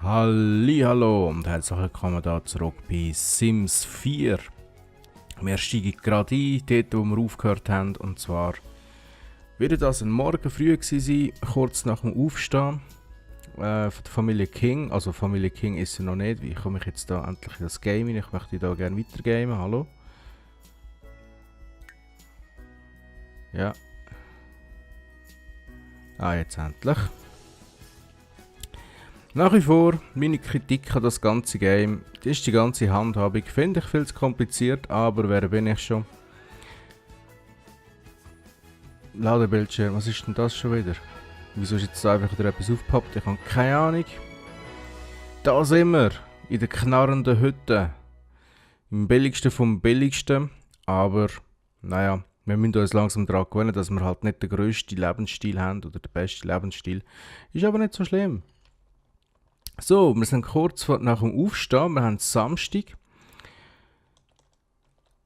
Hallihallo und herzlich willkommen hier zurück bei Sims 4. Wir steigen gerade ein, dort wo wir aufgehört haben, und zwar wird das ein Morgen früh gewesen sein, kurz nach dem Aufstehen von der Familie King. Also Familie King ist sie noch nicht, wie komme ich jetzt da endlich in das Game rein? Ich möchte da gerne weitergamen, hallo? Ja. Ah, jetzt endlich. Nach wie vor, meine Kritik an das ganze Game, das ist die ganze Handhabung. Finde ich viel zu kompliziert, aber wer bin ich schon? Ladebildschirm, was ist denn das schon wieder? Wieso ist jetzt einfach wieder etwas aufgepoppt? Ich habe keine Ahnung. Da sind wir, in der knarrenden Hütte. Im billigsten vom billigsten, aber naja, wir müssen uns langsam daran gewöhnen, dass wir halt nicht den grössten Lebensstil haben oder den besten Lebensstil. Ist aber nicht so schlimm. So, wir sind kurz nach dem Aufstehen, wir haben Samstag.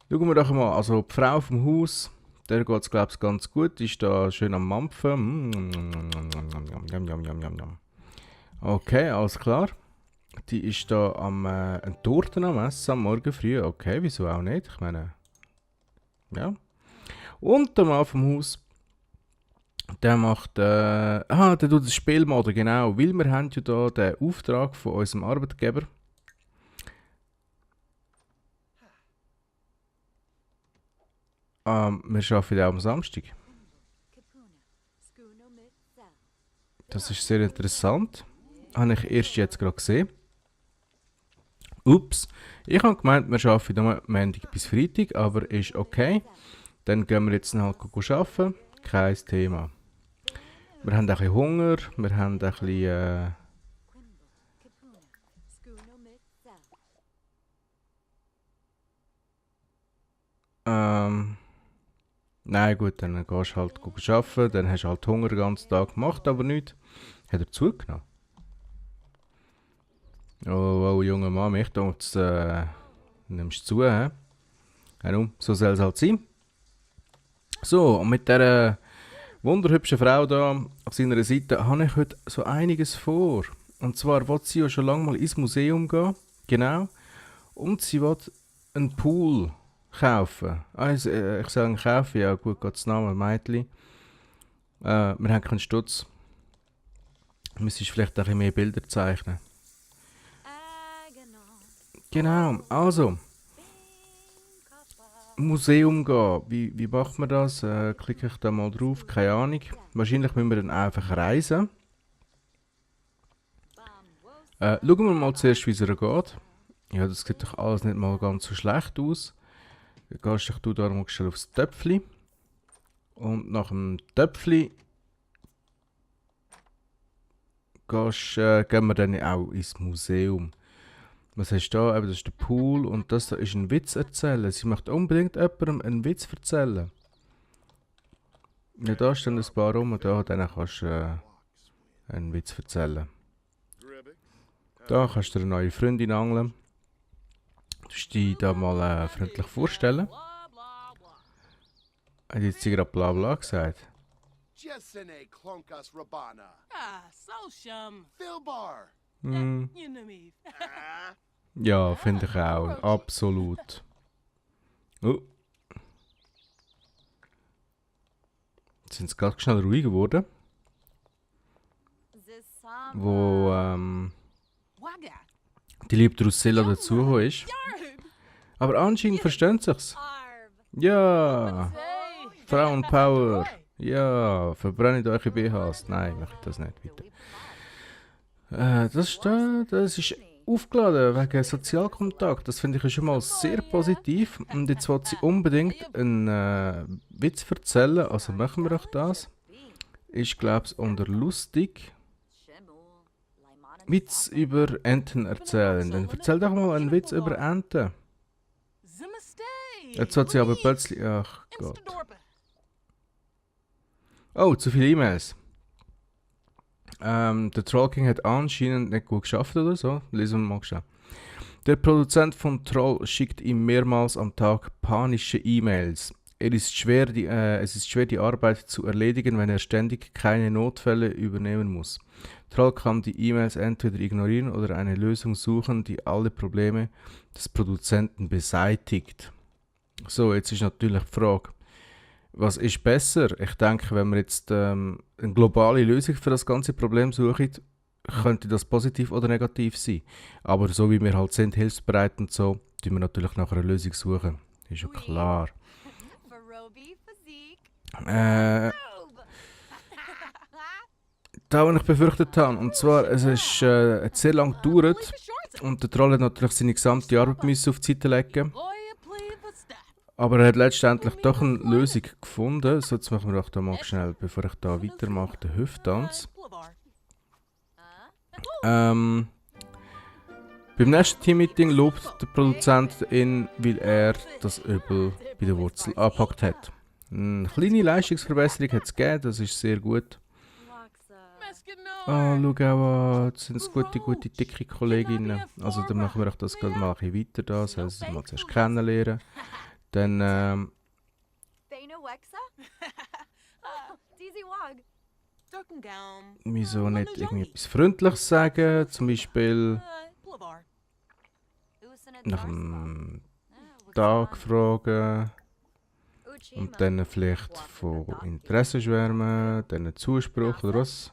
Schauen wir doch mal, also die Frau vom Haus, der geht es glaube ich ganz gut, die ist da schön am Mampfen. Okay, alles klar. Die ist da eine Torte am Essen am Morgen früh, okay, wieso auch nicht, ich meine, ja. Und der Mann vom Haus, der macht, der tut das Spielmodus, genau, weil wir haben ja da den Auftrag von unserem Arbeitgeber. Wir arbeiten auch am Samstag. Das ist sehr interessant. Habe ich erst jetzt gerade gesehen. Ups, ich habe gemeint, wir arbeiten nur Montag bis Freitag, aber ist okay. Dann gehen wir jetzt halt arbeiten, kein Thema. Wir haben ein bisschen Hunger, wir haben ein bisschen... Nein gut, dann gehst du halt arbeiten, dann hast du halt Hunger den ganzen Tag gemacht, aber nichts. Hat er zugenommen? Oh, junger Mann, ich dachte, jetzt nimmst du zu, hä? Ja, nun, so soll es halt sein. So, und mit dieser wunderhübsche Frau da auf seiner Seite habe ich heute so einiges vor. Und zwar will sie ja schon lange mal ins Museum gehen. Genau. Und sie will einen Pool kaufen. Also, ich sage kaufen, ja gut, geht's Name, Mädchen. Wir haben keinen Stutz. Du müsstest vielleicht ein bisschen mehr Bilder zeichnen. Genau, also. Museum gehen. Wie macht man das? Klicke ich da mal drauf? Keine Ahnung. Wahrscheinlich müssen wir dann einfach reisen. Schauen wir mal zuerst, wie es ihr geht. Ja, das sieht doch alles nicht mal ganz so schlecht aus. Du gehst du da mal schnell aufs Töpfli. Und nach dem Töpfli gehen wir dann auch ins Museum. Was hast du da? Eben, das ist der Pool und das da ist ein Witz erzählen. Sie möchte unbedingt jemandem einen Witz erzählen. Ja, da stehen ein paar rum und da dann kannst du einen Witz erzählen. Da kannst du eine neue Freundin angeln. Du musst dich da mal freundlich vorstellen. Hat jetzt sie gerade bla bla gesagt? Hm. Ja, finde ich auch. Absolut. Oh. Jetzt sind sie gerade schnell ruhig geworden. Wo die liebe Drusilla dazu ist. Aber anscheinend verstehen sich's. Ja. Frauenpower. Ja. Verbrennt eure BHs. Nein, mache ich das nicht, bitte. Das ist aufgeladen wegen Sozialkontakt. Das finde ich schon mal sehr positiv. Und jetzt will sie unbedingt einen Witz erzählen. Also machen wir doch das. Ich glaube es unter lustig. Witz über Enten erzählen. Dann erzähl doch mal einen Witz über Enten. Jetzt hat sie aber plötzlich... Ach Gott. Oh, zu viele E-Mails. Der Troll King hat anscheinend nicht gut geschafft oder so. Lesen wir mal schnell. Der Produzent von Troll schickt ihm mehrmals am Tag panische E-Mails. Es ist schwer, die Arbeit zu erledigen, wenn er ständig keine Notfälle übernehmen muss. Troll kann die E-Mails entweder ignorieren oder eine Lösung suchen, die alle Probleme des Produzenten beseitigt. So, jetzt ist natürlich die Frage, was ist besser? Ich denke, wenn wir jetzt eine globale Lösung für das ganze Problem suchen, könnte das positiv oder negativ sein. Aber so wie wir halt sind, hilfsbereit und so, tun wir natürlich nach einer Lösung suchen. Ist ja klar. Da, was ich befürchtet habe, und zwar, es ist hat sehr lange gedauert und der Troll hat natürlich seine gesamte Arbeit müssen auf die Seite legen. Aber er hat letztendlich doch eine Lösung gefunden. So, jetzt machen wir doch da mal schnell, bevor ich da weitermache, den Hüfttanz. Beim nächsten Teammeeting lobt der Produzent ihn, weil er das Übel bei der Wurzel angepackt hat. Eine kleine Leistungsverbesserung hat es gegeben, das ist sehr gut. Ah, schau auch, jetzt sind es gute, dicke Kolleginnen. Also dann machen wir auch das gerade mal ein bisschen weiter da, das heißt, mal zuerst kennenlernen. Dann, wieso nicht irgendwie etwas Freundliches sagen, zum Beispiel nach dem Tag fragen und dann vielleicht von Interesse schwärmen, dann einen Zuspruch oder was.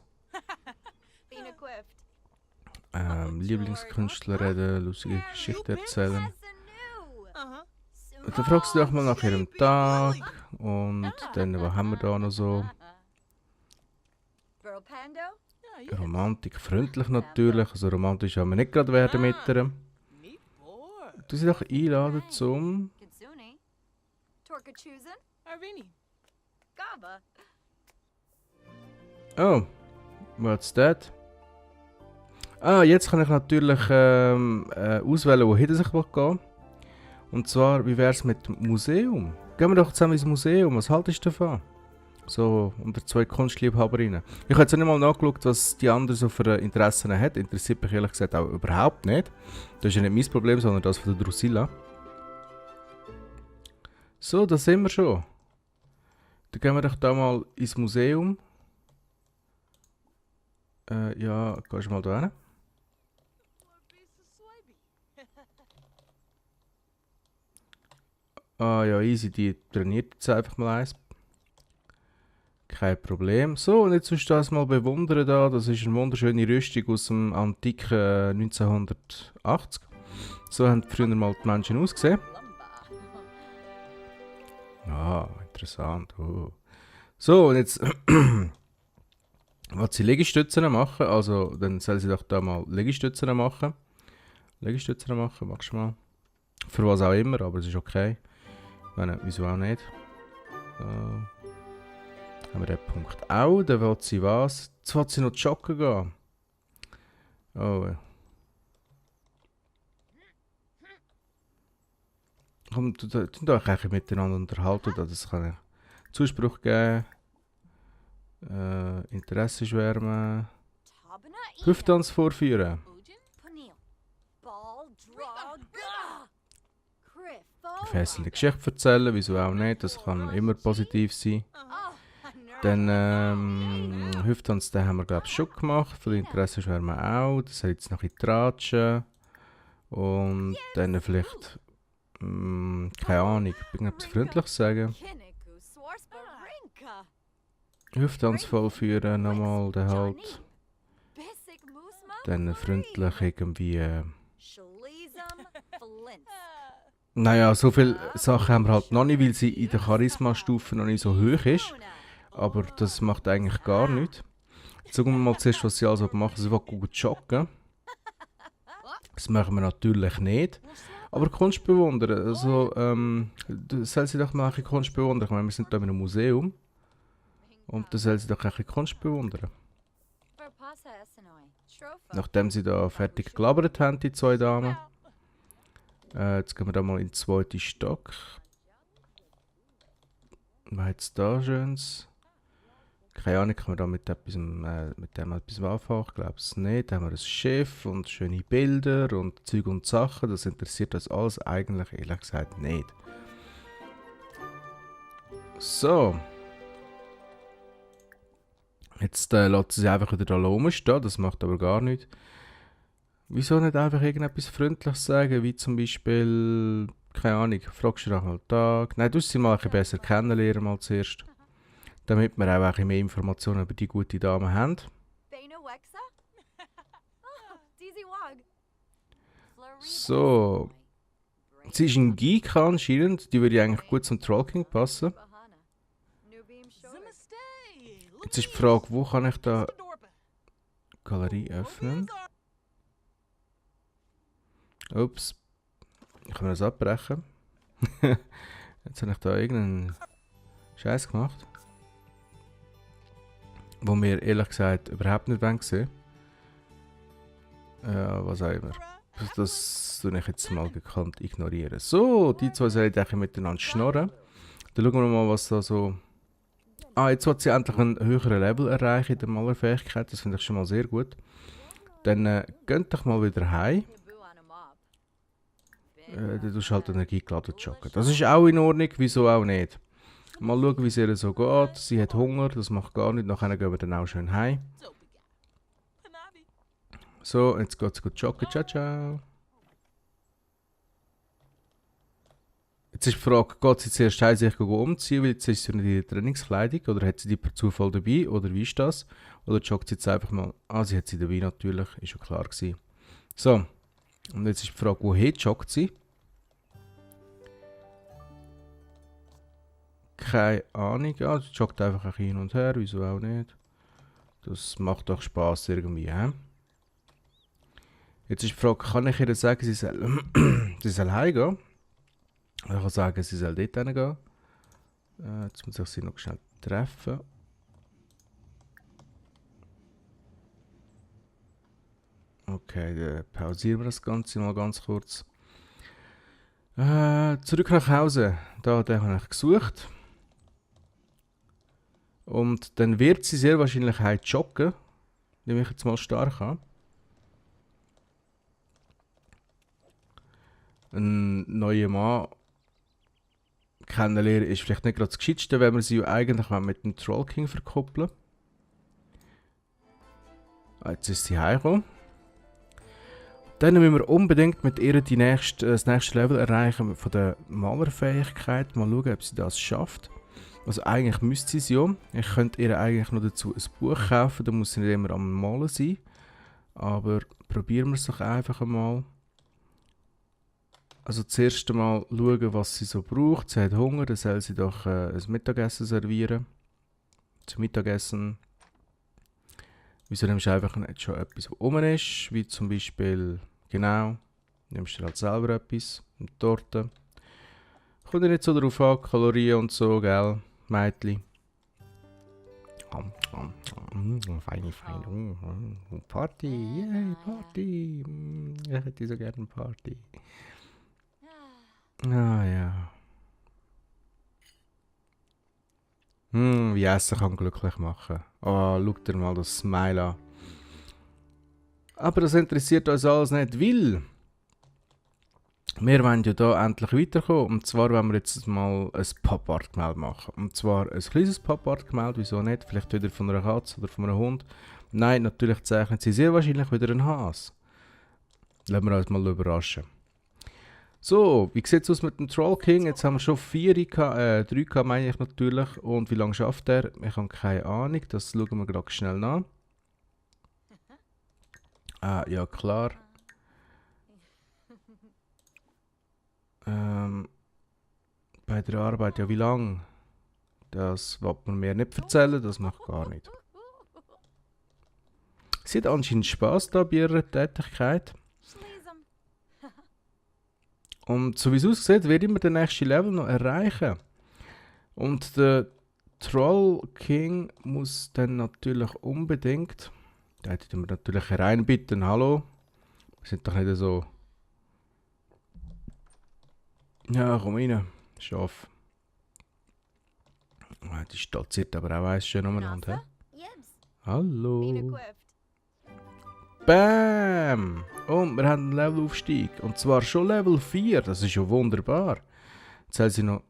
Lieblingskünstler reden, lustige Geschichten erzählen. Dann fragst du doch mal nach ihrem Tag und dann, was haben wir da noch so? Romantik, freundlich natürlich, also romantisch haben wir nicht gerade werden mit ihr. Du sie doch einladen zum... Oh, what's that? Ah, jetzt kann ich natürlich auswählen, wohin ich gehen will. Und zwar, wie wäre es mit dem Museum? Gehen wir doch zusammen ins Museum, was haltest du davon? So, unter zwei Kunstliebhaberinnen. Ich habe jetzt nicht mal nachgeschaut, was die andere so für Interessen hat. Interessiert mich ehrlich gesagt auch überhaupt nicht. Das ist ja nicht mein Problem, sondern das von der Drusilla. So, da sind wir schon. Dann gehen wir doch da mal ins Museum. Ja, gehst du mal da hin? Ah ja, easy, die trainiert jetzt einfach mal eins. Kein Problem. So, und jetzt musst du das mal bewundern da. Das ist eine wunderschöne Rüstung aus dem antiken 1980. So haben früher mal die Menschen ausgesehen. Ah, interessant. Oh. So, und jetzt was sie Liegestützen machen. Also, dann soll sie doch da mal Liegestützen machen. Liegestützen machen, machst du mal. Für was auch immer, aber es ist okay. Wenn, wieso auch nicht. So. Haben wir den Punkt auch. Dann will sie was? Jetzt will sie noch joggen gehen. Oh. Komm, du doch eigentlich miteinander unterhalten. Das kann ich Zuspruch geben. Interesse schwärmen. Hüfttanz vorführen. Fesselnde Geschichte erzählen, wieso auch nicht. Das kann immer positiv sein. Dann Hüfttanz, den haben wir glaube ich schon gemacht. Für Interesse schwärmen auch. Das soll jetzt noch ein bisschen tratschen. Und dann vielleicht, keine Ahnung, irgendetwas Freundliches sagen. Hüfttanz vollführen, nochmal, dann halt. Dann freundlich irgendwie. Naja, so viele Sachen haben wir halt noch nicht, weil sie in der Charisma-Stufe noch nicht so hoch ist. Aber das macht eigentlich gar nichts. Sagen wir mal zuerst, was sie also machen. Sie wollen gut joggen. Das machen wir natürlich nicht. Aber Kunst bewundern. Also, soll sie doch mal ein bisschen Kunst bewundern. Ich meine, wir sind hier in einem Museum. Und da soll sie doch ein bisschen Kunst bewundern. Nachdem sie da fertig gelabert haben, die zwei Damen. Jetzt gehen wir da mal in den zweiten Stock. Was hat es da Schönes? Keine Ahnung, kann man da mit dem etwas anfangen? Ich glaube es nicht. Da haben wir ein Schiff und schöne Bilder und Zeug und Sachen. Das interessiert uns alles eigentlich ehrlich gesagt nicht. So. Jetzt lässt sie einfach wieder da rumstehen, das macht aber gar nichts. Wieso nicht einfach irgendetwas Freundliches sagen, wie zum Beispiel, keine Ahnung, fragst du nach einem Tag. Nein, du musst sie mal ein bisschen besser kennenlernen mal zuerst. Damit wir auch ein bisschen mehr Informationen über die gute Dame haben. So. Sie ist ein Geek anscheinend, die würde eigentlich gut zum Troll King passen. Jetzt ist die Frage, wo kann ich da Galerie öffnen? Ups. Kann man das abbrechen? Jetzt habe ich da irgendeinen Scheiß gemacht. Wo wir ehrlich gesagt überhaupt nicht sehen. Was auch immer. Das tue ich jetzt mal gekonnt ignorieren. So, die zwei sollen eigentlich miteinander schnurren. Dann schauen wir mal, was da so... Ah, jetzt wird sie endlich einen höheren Level erreichen in der Malerfähigkeit. Das finde ich schon mal sehr gut. Dann geht doch mal wieder heim. Dann tust du halt Energie geladen joggen. Das ist auch in Ordnung, wieso auch nicht. Mal schauen, wie es ihr so geht. Sie hat Hunger, das macht gar nichts. Nachher gehen wir dann auch schön heim. So, jetzt geht es gut joggen. Ciao, ciao. Jetzt ist die Frage, geht sie zuerst heim sich umziehen, weil jetzt ist sie nicht in der Trainingskleidung, oder hat sie die per Zufall dabei, oder wie ist das? Oder joggt sie jetzt einfach mal? Ah, sie hat sie dabei natürlich, ist schon klar gewesen. So, und jetzt ist die Frage, wohin joggt sie? Keine Ahnung, ja, sie joggt einfach ein hin und her, wieso auch nicht. Das macht doch Spass irgendwie, hä? Jetzt ist die Frage, kann ich ihr sagen, sie soll heimgehen? Ich kann sagen, sie soll dort hingehen. Jetzt muss ich sie noch schnell treffen. Okay, dann pausieren wir das Ganze mal ganz kurz. Zurück nach Hause. Den habe ich gesucht. Und dann wird sie sehr wahrscheinlich heute joggen. Nehme ich jetzt mal stark an. Ein neuer Mann kennenlernen ist vielleicht nicht gerade das Gescheitste, wenn wir sie eigentlich mit dem Troll King verkoppeln. Jetzt ist sie heimgekommen. Dann müssen wir unbedingt mit ihr das nächste Level erreichen von der Malerfähigkeit. Mal schauen, ob sie das schafft. Also eigentlich müsste sie es ja. Ich könnte ihr eigentlich noch dazu ein Buch kaufen, da muss sie nicht immer am Malen sein. Aber probieren wir es doch einfach einmal. Also zuerst einmal schauen, was sie so braucht. Sie hat Hunger, dann soll sie doch ein Mittagessen servieren. Zum Mittagessen. Wieso nimmst du einfach nicht schon etwas, was oben ist? Wie zum Beispiel, genau, nimmst du halt selber etwas, eine Torte. Kommt ja nicht so darauf an, Kalorien und so, gell, Mädchen. Feine. Party, yay, Party. Ich hätte so gerne Party. Ah ja. Wie Essen kann glücklich machen. Oh, schau dir mal das Smile an. Aber das interessiert uns alles nicht, weil wir wollen ja hier endlich weiterkommen. Und zwar wollen wir jetzt mal ein Pop-Art-Gemälde machen. Und zwar ein kleines Pop-Art-Gemälde, wieso nicht? Vielleicht wieder von einer Katze oder von einem Hund. Nein, natürlich zeichnet sie sehr wahrscheinlich wieder einen Hase. Lassen wir uns mal überraschen. So, wie sieht es aus mit dem Troll King? Jetzt haben wir schon 3K meine ich natürlich. Und wie lange schafft er? Ich habe keine Ahnung, das schauen wir gerade schnell nach. Ah, ja klar. Bei der Arbeit, ja wie lange? Das wird man mir nicht erzählen, das macht gar nicht. Sie hat anscheinend Spass da bei ihrer Tätigkeit. Und so wie es aussieht, wird immer den nächsten Level noch erreichen. Und der Troll King muss dann natürlich unbedingt... Da hätten wir natürlich hereinbitten, hallo. Wir sind doch nicht so... Ja, komm rein, Schaf. Die stolziert aber auch eins schön umeinander. Hallo. Bam! Und wir haben einen Levelaufstieg. Und zwar schon Level 4. Das ist ja wunderbar. Jetzt haben sie noch...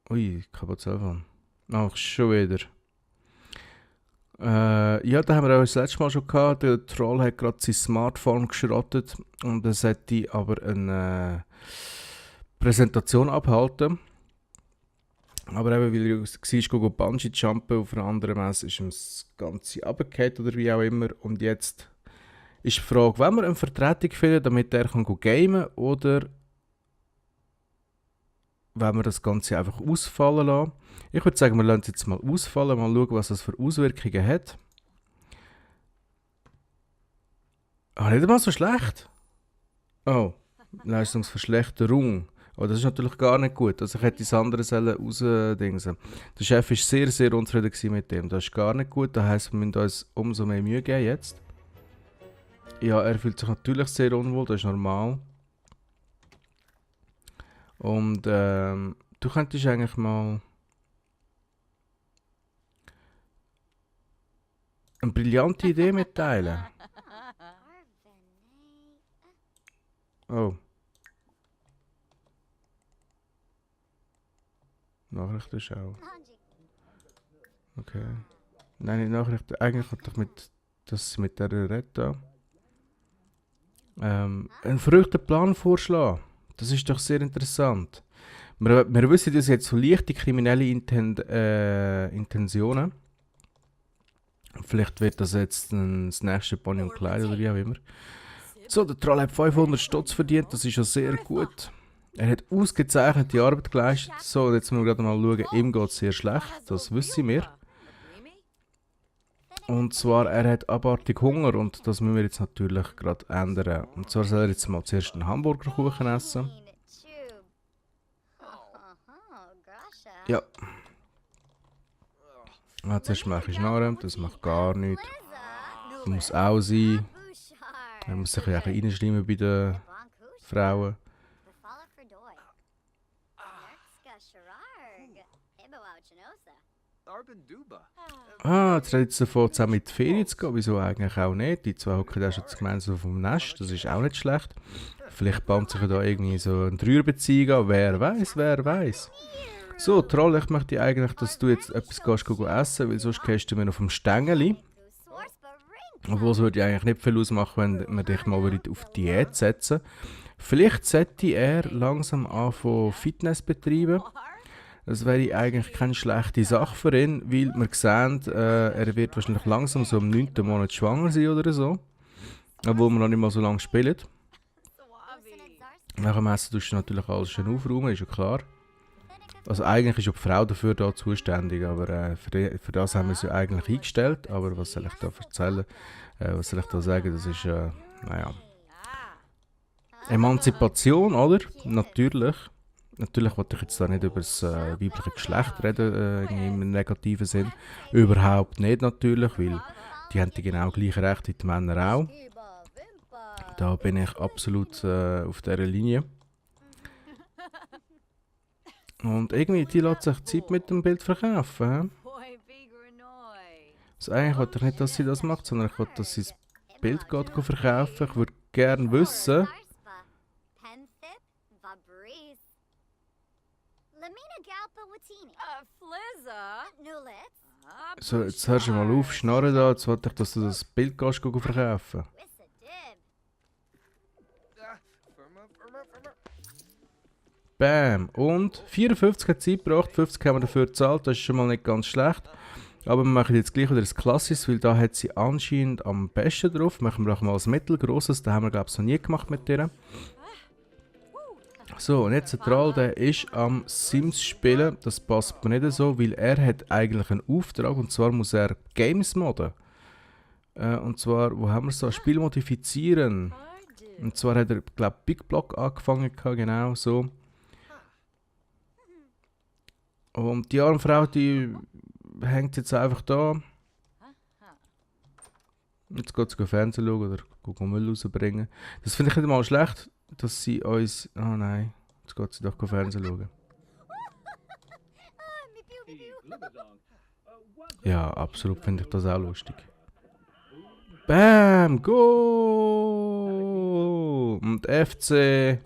Ui, kaputt Telefon. Ach, schon wieder. Ja, da haben wir auch das letzte Mal schon gehabt. Der Troll hat gerade sein Smartphone geschrottet und er sollte aber eine Präsentation abhalten. Aber eben, weil er war, Bungee-Jumpen auf einer anderen Messe, ist ihm das Ganze runtergefallen oder wie auch immer. Und jetzt ist die Frage, wollen wir eine Vertretung finden, damit er kann gamen oder wollen wir das Ganze einfach ausfallen lassen? Ich würde sagen, wir lassen es jetzt mal ausfallen, mal schauen, was das für Auswirkungen hat. Ah, nicht einmal so schlecht. Oh, Leistungsverschlechterung. Oh, das ist natürlich gar nicht gut. Also ich hätte das andere sollen rausdingsen. Der Chef war sehr, sehr unzufrieden gewesen mit dem. Das ist gar nicht gut. Das heisst, wir müssen uns umso mehr Mühe geben jetzt. Ja, er fühlt sich natürlich sehr unwohl, das ist normal. Und du könntest eigentlich mal eine brillante Idee mitteilen. Oh. Nachrichtenschau. Okay. Nein, nicht Nachrichten. Eigentlich hat doch mit, dass sie mit der redet da. Einen verrückten Plan vorschlagen. Das ist doch sehr interessant. Wir wissen, dass jetzt so leichte kriminelle Intentionen. Vielleicht wird das jetzt das nächste Bonnie und Clyde oder wie auch immer. So, der Troll hat 500 Stutz verdient, das ist ja sehr gut. Er hat ausgezeichnete Arbeit geleistet. So, und jetzt müssen wir gerade mal schauen, ihm geht es sehr schlecht, das wissen wir. Und zwar, er hat abartig Hunger und das müssen wir jetzt natürlich gerade ändern. Und zwar soll er jetzt mal zuerst einen Hamburgerkuchen essen. Ja. Zuerst mache ich Schnarren, das macht gar nichts. Das muss auch sein. Er muss sich ja auch reinschleimen bei den Frauen. Ah, jetzt redet sie davon, zusammen in die Ferien zu gehen. Wieso eigentlich auch nicht? Die zwei hocken da schon gemeinsam auf dem Nest, das ist auch nicht schlecht. Vielleicht baut sich da irgendwie so eine Dreierbeziehung an. Wer weiß, wer weiß. So, Troll, ich möchte eigentlich, dass du jetzt etwas gehst, essen, weil sonst gehst du mir auf dem Stängeli. Obwohl es würde eigentlich nicht viel ausmachen, wenn wir dich mal wieder auf Diät setzen. Vielleicht sollte er langsam anfangen Fitness betreiben. Das wäre eigentlich keine schlechte Sache für ihn, weil wir sehen, er wird wahrscheinlich langsam so im 9. Monat schwanger sein oder so. Obwohl wir noch nicht mal so lange spielen. Nach dem Essen tust du natürlich alles schön aufräumen, ist ja klar. Also eigentlich ist ja die Frau dafür da zuständig, aber für das haben wir sie eigentlich eingestellt. Aber was soll ich da erzählen? Was soll ich da sagen? Das ist, naja. Emanzipation, oder? Natürlich. Natürlich wollte ich jetzt da nicht über das weibliche Geschlecht reden, im negativen Sinn. Überhaupt nicht natürlich, weil die haben die genau gleiche Rechte wie die Männer auch. Da bin ich absolut auf dieser Linie. Und irgendwie, die lässt sich Zeit mit dem Bild verkaufen. Also eigentlich wollte ich nicht, dass sie das macht, sondern ich wollte, dass sie das Bild geht verkaufen. Ich würde gerne wissen... So, jetzt hörst du mal auf, schnarren da, jetzt wollte ich, dass du das Bild gehst verkaufen. Bam! Und 54 hat Zeit gebracht, 50 haben wir dafür gezahlt, das ist schon mal nicht ganz schlecht. Aber wir machen jetzt gleich wieder das Klassische, weil da hat sie anscheinend am besten drauf. Machen wir auch mal das Mittelgrosses, das haben wir glaube ich noch nie gemacht mit ihr. So, und jetzt der Troll, der ist am Sims spielen. Das passt mir nicht so, weil er hat eigentlich einen Auftrag und zwar muss er Games modden. Und zwar, wo haben wir so? Spiel modifizieren. Und zwar hat er, glaube ich, Big Block angefangen, genau so. Und die arme Frau, die hängt jetzt einfach da. Jetzt geht sie Fernsehen schauen oder Müll rausbringen. Das finde ich nicht mal schlecht, dass sie uns... Oh nein, jetzt geht sie doch Fernsehen schauen. Ja, absolut finde ich das auch lustig. Bam, Goal! Und FC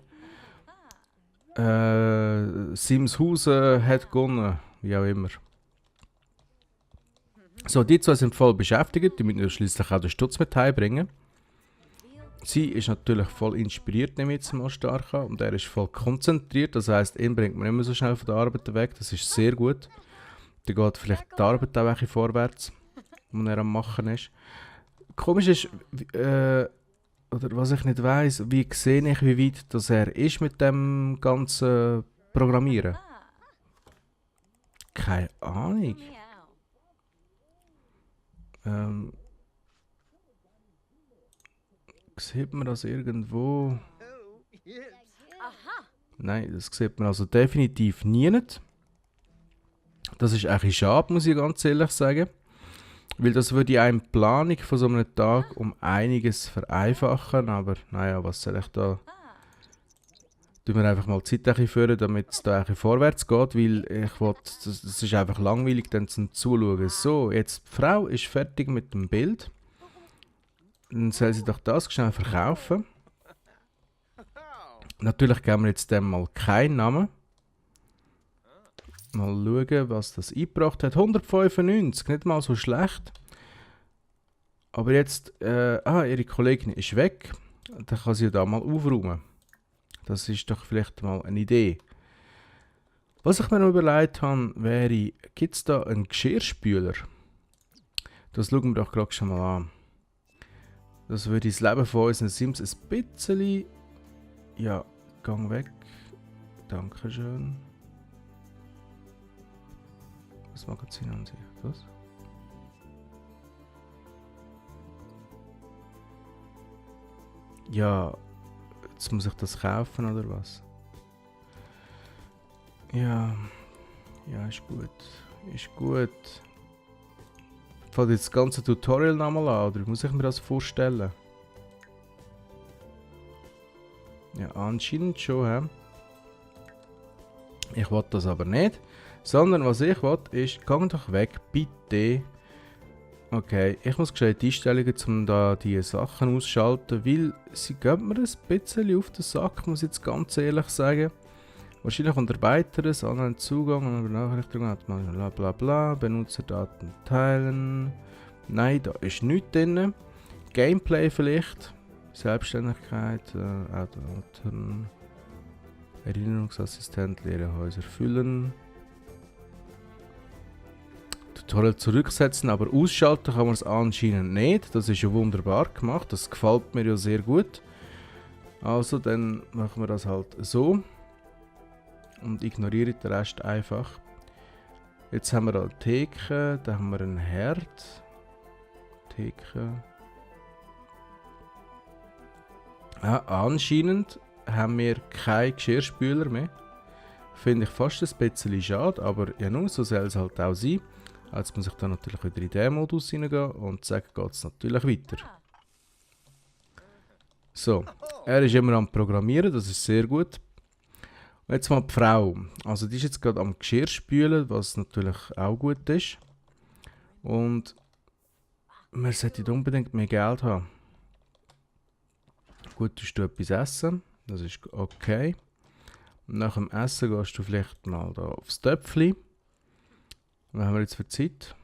Simshausen hat gewonnen, wie auch immer. So, die zwei sind voll beschäftigt, die müssen ja schliesslich auch den Stutz mit heimbringen. Sie ist natürlich voll inspiriert, nehme ich jetzt mal stark an, und er ist voll konzentriert, das heisst, ihn bringt man nicht mehr so schnell von der Arbeit weg, das ist sehr gut. Dann geht vielleicht die Arbeit auch ein bisschen vorwärts, wenn er am Machen ist. Komisch ist, oder was ich nicht weiss, wie sehe ich, wie weit das er ist mit dem ganzen Programmieren? Keine Ahnung. Sieht man das irgendwo? Nein, das sieht man also definitiv nie nicht. Das ist eigentlich schade, muss ich ganz ehrlich sagen. Weil das würde einem die Planung von so einem Tag um einiges vereinfachen. Aber naja, was soll ich da? Tun wir einfach mal die Zeit führen, damit es da vorwärts geht. Weil ich will, das ist einfach langweilig dann zum Zuschauen. So, jetzt die Frau ist fertig mit dem Bild. Dann soll sie doch das schnell verkaufen. Natürlich geben wir jetzt dem mal keinen Namen. Mal schauen, was das eingebracht hat. 195, nicht mal so schlecht. Aber jetzt, ihre Kollegin ist weg. Dann kann sie ja da mal aufräumen. Das ist doch vielleicht mal eine Idee. Was ich mir noch überlegt habe, wäre, gibt es da einen Geschirrspüler? Das schauen wir doch gerade schon mal an. Das würde das Leben von unseren Sims ein bisschen... Ja, gang weg. Dankeschön. Das Magazin an sich, was? Ja, jetzt muss ich das kaufen oder was? Ja, ist gut. Ist gut. Fällt jetzt das ganze Tutorial nochmal an, oder wie muss ich mir das vorstellen? Ja, anscheinend schon, Ich will das aber nicht. Sondern was ich will, ist, geh doch weg, bitte. Okay, ich muss gescheit Einstellungen, um da die Sachen auszuschalten, weil sie geben mir ein bisschen auf den Sack, muss ich jetzt ganz ehrlich sagen. Wahrscheinlich unter weiteres, anderen Zugang und Benachrichtigungen hat man bla bla bla, Benutzerdaten teilen. Nein, da ist nichts drin. Gameplay vielleicht, Selbstständigkeit, Autoren, Erinnerungsassistent, leere Häuser füllen. Tutorial zurücksetzen, aber ausschalten kann man es anscheinend nicht. Das ist ja wunderbar gemacht, das gefällt mir ja sehr gut. Also dann machen wir das halt so. Und ignoriere den Rest einfach. Jetzt haben wir da eine Theke, da haben wir einen Herd. Theke. Ja, anscheinend haben wir keinen Geschirrspüler mehr. Finde ich fast ein bisschen schade, aber ja nun, so soll es halt auch sein. Jetzt muss ich dann natürlich wieder in den Modus reingehen und sagen, geht es natürlich weiter. So, er ist immer am Programmieren, das ist sehr gut. Und jetzt mal die Frau. Also die ist jetzt gerade am Geschirr spülen, was natürlich auch gut ist. Und man sollte unbedingt mehr Geld haben. Gut, du etwas essen, das ist okay. Und nach dem Essen gehst du vielleicht mal da aufs Töpfchen. Was haben wir jetzt für Zeit?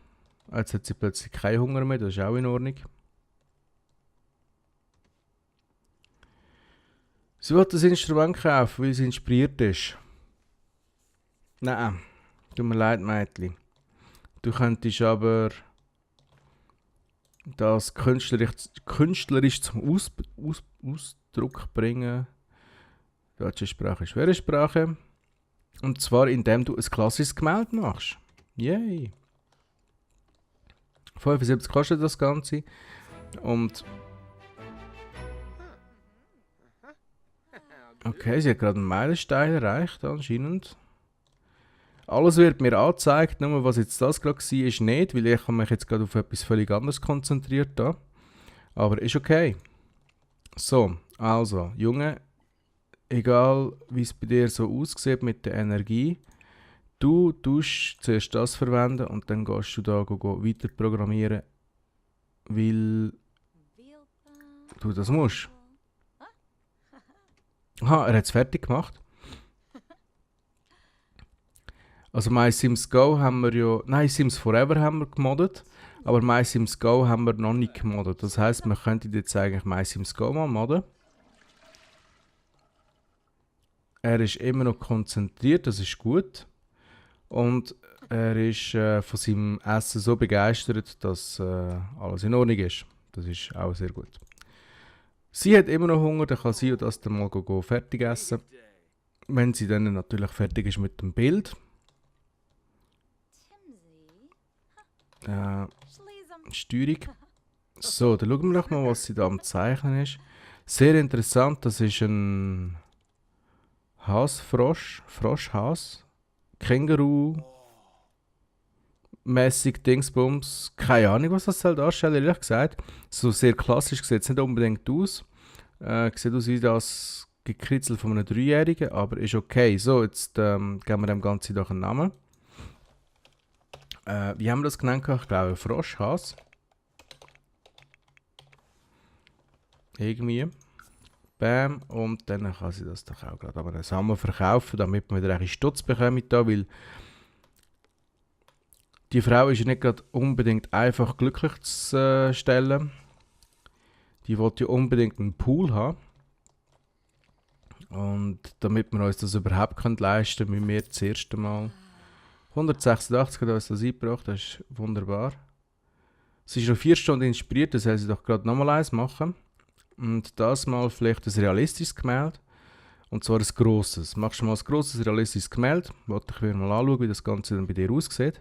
Jetzt hat sie plötzlich keinen Hunger mehr, das ist auch in Ordnung. Sie will das Instrument kaufen, weil sie inspiriert ist. Nein, tut mir leid, Mädchen. Du könntest aber das künstlerisch zum Ausdruck bringen. Deutsche Sprache, schwere Sprache. Und zwar indem du ein klassisches Gemälde machst. Yay! 75 kostet das Ganze. Und okay, sie hat gerade einen Meilenstein erreicht anscheinend. Alles wird mir angezeigt, nur was jetzt das gerade war, ist nicht, weil ich habe mich jetzt gerade auf etwas völlig anderes konzentriert da. Aber ist okay. So, also, Junge, egal wie es bei dir so aussieht mit der Energie, du tust zuerst das verwenden und dann gehst du da weiter programmieren, weil du das musst. Aha, er hat es fertig gemacht. Also My Sims Go haben wir ja... Nein, Sims Forever haben wir gemoddet. Aber MySims Go haben wir noch nicht gemoddet. Das heisst, wir könnten jetzt eigentlich MySims Go mal modden. Er ist immer noch konzentriert, das ist gut. Und er ist von seinem Essen so begeistert, dass alles in Ordnung ist. Das ist auch sehr gut. Sie hat immer noch Hunger, dann kann sie das dann mal fertig essen. Wenn sie dann natürlich fertig ist mit dem Bild. Steuerung. So, dann schauen wir doch mal, was sie da am Zeichnen ist. Sehr interessant, das ist ein Hasfrosch, Froschhas, Känguru, mäßig Dingsbums. Keine Ahnung, was das soll darstellen, ehrlich gesagt. So sehr klassisch sieht es nicht unbedingt aus. Sieht aus wie das Gekritzel von einem 3-Jährigen, aber ist okay. So, jetzt geben wir dem Ganzen doch einen Namen. Wie haben wir das genannt? Ich glaube, Froschhas. Irgendwie. Bam. Und dann kann sie das doch auch gerade aber zusammen verkaufen, damit wir wieder ein Stutz bekommen da, weil die Frau ist ja nicht gerade unbedingt einfach glücklich zu stellen. Die will ja unbedingt einen Pool haben. Und damit wir uns das überhaupt leisten können, müssen wir das erste Mal 186 hat uns das eingebracht, das ist wunderbar. Sie ist noch 4 Stunden inspiriert, das soll sie doch gerade nochmal eins machen. Und das mal vielleicht ein realistisches Gemälde. Und zwar ein grosses. Machst du mal ein grosses realistisches Gemälde. Wollte ich mir mal anschauen, wie das Ganze dann bei dir aussieht.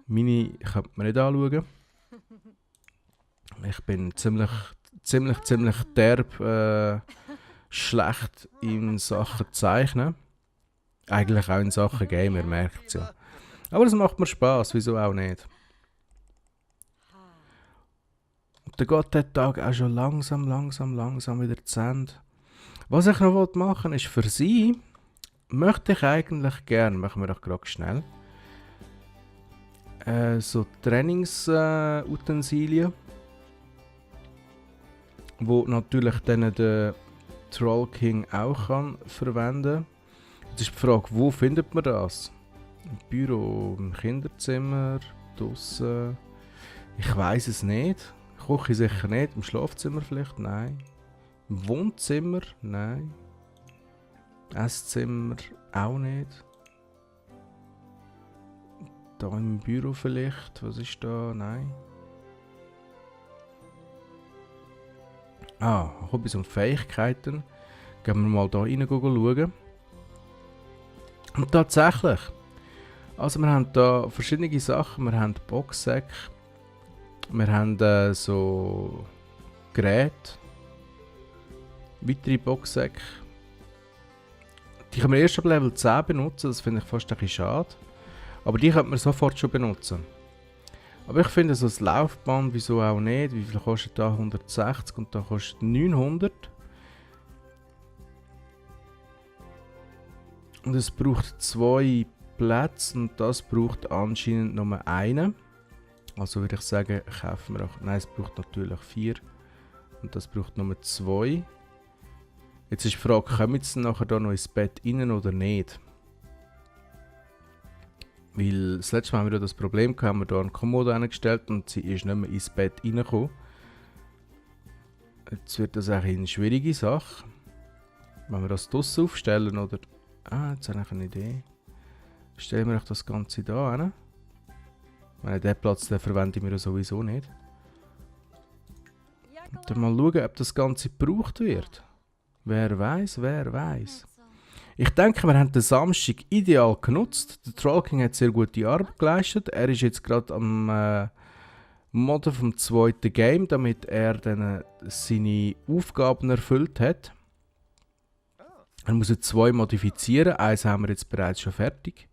Meine könnte man nicht anschauen. Ich bin ziemlich derb schlecht in Sachen Zeichnen. Eigentlich auch in Sachen Gamer, merkt es ja. Aber es macht mir Spass, wieso auch nicht. Und dann geht der Tag auch schon langsam wieder zu Ende. Was ich noch machen will, ist für sie, möchte ich eigentlich gerne, machen wir doch gerade schnell, so Trainingsutensilien, wo natürlich dann der Troll King auch kann verwenden. Jetzt ist die Frage, wo findet man das? Im Büro, im Kinderzimmer, draussen? Ich weiß es nicht. Küche sicher nicht. Im Schlafzimmer vielleicht? Nein. Im Wohnzimmer? Nein. Esszimmer? Auch nicht. Da im Büro vielleicht? Was ist da? Nein. Hobbys und Fähigkeiten. Gehen wir mal da rein schauen. Und tatsächlich, also wir haben da verschiedene Sachen. Wir haben Boxsäcke, wir haben so Geräte, weitere Boxsäcke. Die können wir erst ab Level 10 benutzen, das finde ich fast ein bisschen schade. Aber die könnte man sofort schon benutzen. Aber ich finde so ein Laufband, wieso auch nicht? Wie viel kostet da? 160 und da kostet 900. Und es braucht 2 Plätze und das braucht anscheinend nur einen. Also würde ich sagen, kaufen wir auch. Nein, es braucht natürlich 4. Und das braucht nur 2. Jetzt ist die Frage, kommen sie nachher da noch ins Bett rein oder nicht? Weil das letzte Mal haben wir das Problem gehabt, haben wir da eine Kommode eingestellt und sie ist nicht mehr ins Bett reingekommen. Jetzt wird das eigentlich eine schwierige Sache. Wenn wir das draussen aufstellen oder... jetzt habe ich eine Idee. Stellen wir das Ganze da hin. Den Platz den verwende ich mir sowieso nicht. Und dann mal schauen, ob das Ganze gebraucht wird. Wer weiß, wer weiß. Ich denke, wir haben den Samstag ideal genutzt. Der Troll King hat sehr gute Arbeit geleistet. Er ist jetzt gerade am Modden vom 2. Game, damit er dann seine Aufgaben erfüllt hat. Er muss jetzt 2 modifizieren. Eins haben wir jetzt bereits schon fertig.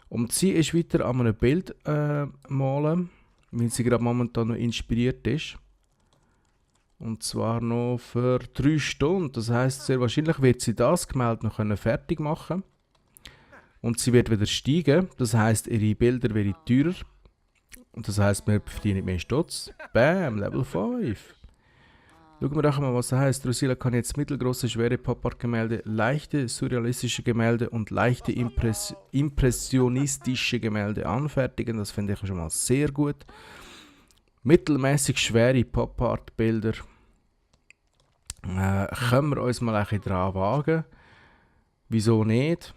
Und sie ist weiter an einem Bild malen, weil sie gerade momentan noch inspiriert ist. Und zwar noch für 3 Stunden. Das heisst, sehr wahrscheinlich wird sie das Gemälde noch fertig machen. Und sie wird wieder steigen. Das heisst, ihre Bilder werden teurer. Und das heisst, wir verdienen mehr Stutz. Bam, Level 5. Schauen wir doch mal, was das heißt. Drusilla kann jetzt mittelgroße, schwere Pop-Art-Gemälde, leichte surrealistische Gemälde und leichte impressionistische Gemälde anfertigen. Das finde ich schon mal sehr gut. Mittelmäßig schwere Pop-Art-Bilder. Können wir uns mal ein bisschen dran wagen? Wieso nicht?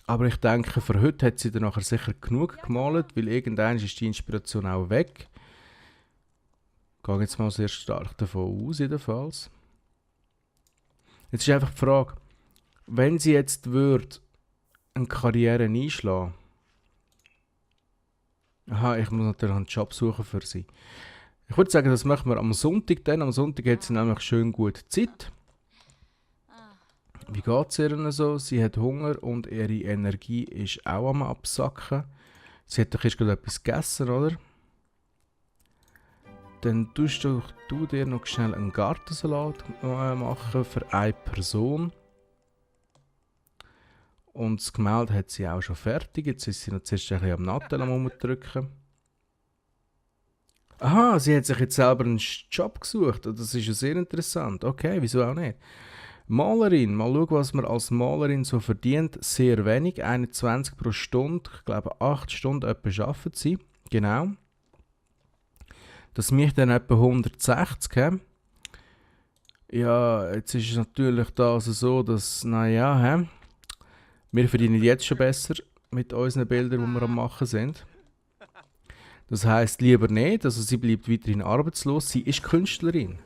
Aber ich denke, für heute hat sie dann nachher sicher genug gemalt, weil irgendwann ist die Inspiration auch weg. Ich gehe jetzt mal sehr stark davon aus, jedenfalls. Jetzt ist einfach die Frage, wenn sie jetzt würde eine Karriere einschlagen. Aha, ich muss natürlich einen Job suchen für sie. Ich würde sagen, das machen wir am Sonntag dann. Am Sonntag hat sie nämlich schön gut Zeit. Wie geht es ihr denn so? Sie hat Hunger und ihre Energie ist auch am Absacken. Sie hat doch erst gerade etwas gegessen, oder? Dann tust du dir noch schnell einen Gartensalat machen für eine Person. Und das Gemälde hat sie auch schon fertig. Jetzt ist sie noch zuerst ein bisschen am Nattel am Umdrücken. Aha, sie hat sich jetzt selber einen Job gesucht. Das ist ja sehr interessant. Okay, wieso auch nicht? Malerin, mal schauen, was man als Malerin so verdient. Sehr wenig, 21 pro Stunde. Ich glaube, 8 Stunden etwa arbeiten sie. Genau. Das macht dann etwa 160. He? Ja, jetzt ist es natürlich da also so, dass, naja, wir verdienen jetzt schon besser mit unseren Bildern, die wir am Machen sind. Das heisst lieber nicht, also sie bleibt weiterhin arbeitslos. Sie ist Künstlerin.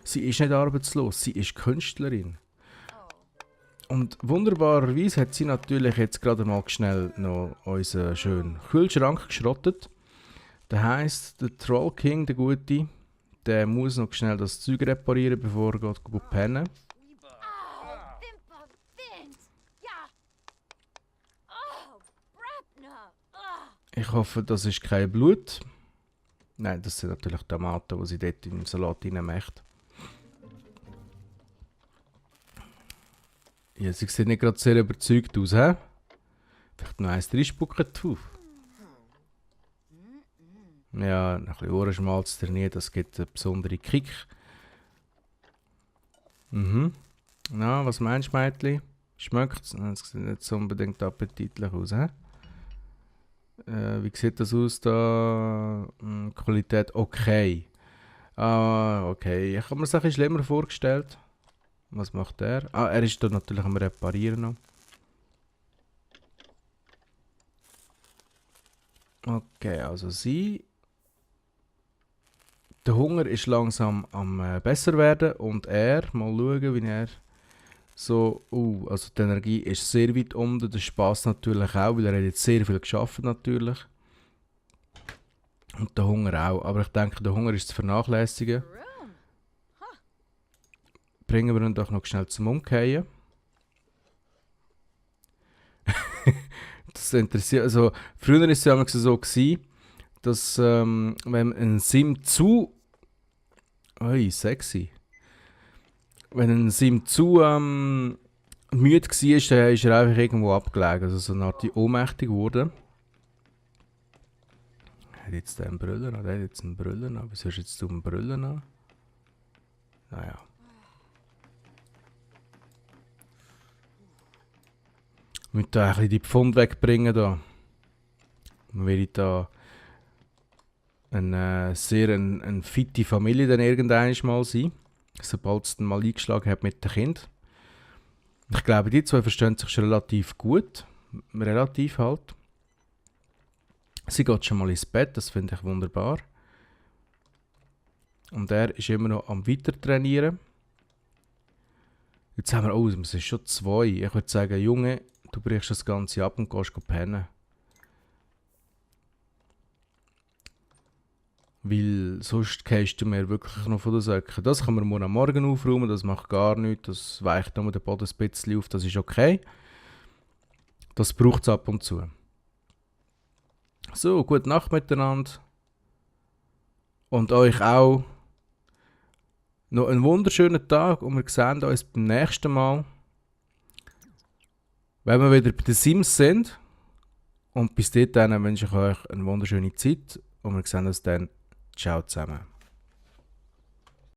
Sie ist nicht arbeitslos, sie ist Künstlerin. Und wunderbarerweise hat sie natürlich jetzt gerade mal schnell noch unseren schönen Kühlschrank geschrottet. Das heisst, der Troll King, der Gute, der muss noch schnell das Zeug reparieren, bevor er geht pennen. Ich hoffe, das ist kein Blut. Nein, das sind natürlich Tomaten, die sie dort in den Salat reinmacht. Ja, sie sieht nicht gerade sehr überzeugt aus, hä? Vielleicht noch eins reinspucken drauf. Ja, ein bisschen Ohrenschmalz trainieren, das gibt einen besonderen Kick. Na, was meinst du, Mädchen? Schmeckt es? Das sieht nicht so unbedingt appetitlich aus, hä? Wie sieht das aus da? Qualität okay. Okay. Ich habe mir das ein bisschen schlimmer vorgestellt. Was macht er? Er ist da natürlich am Reparieren noch. Okay, also sie. Der Hunger ist langsam am besser werden und er, mal schauen, wie er so, also die Energie ist sehr weit unten, der Spaß natürlich auch, weil er hat jetzt sehr viel geschafft natürlich. Und der Hunger auch, aber ich denke, der Hunger ist zu vernachlässigen. Bringen wir ihn doch noch schnell zum Umkehren. Das interessiert, also früher war es ja so gewesen, dass wenn ein Sim zu sexy. Wenn ein Sim zu müde war, dann ist er einfach irgendwo abgelegen. Also so eine Art ohnmächtig geworden. Hat jetzt einen Brüller an? Der hat jetzt einen Brüller an. Wieso hast du jetzt einen Brüller an? Naja. Ich muss da ein bisschen die Pfund wegbringen. Da. Dann werde ich da eine fitte Familie dann irgendwann mal sein. Sobald es dann mal eingeschlagen hat mit dem Kind. Ich glaube, die zwei verstehen sich schon relativ gut. Relativ halt. Sie geht schon mal ins Bett, das finde ich wunderbar. Und er ist immer noch am Weitertrainieren. Jetzt haben wir, es ist schon 2. Ich würde sagen, Junge, du brichst das Ganze ab und gehst pennen. Weil sonst gehst du mir wirklich noch von den Söcken. Das kann man am Morgen aufräumen, das macht gar nichts. Das weicht nur den Boden ein bisschen auf, das ist okay. Das braucht es ab und zu. So, gute Nacht miteinander. Und euch auch noch einen wunderschönen Tag und wir sehen uns beim nächsten Mal. Wenn wir wieder bei den Sims sind. Und bis dahin wünsche ich euch eine wunderschöne Zeit und wir sehen uns dann. Ciao zusammen.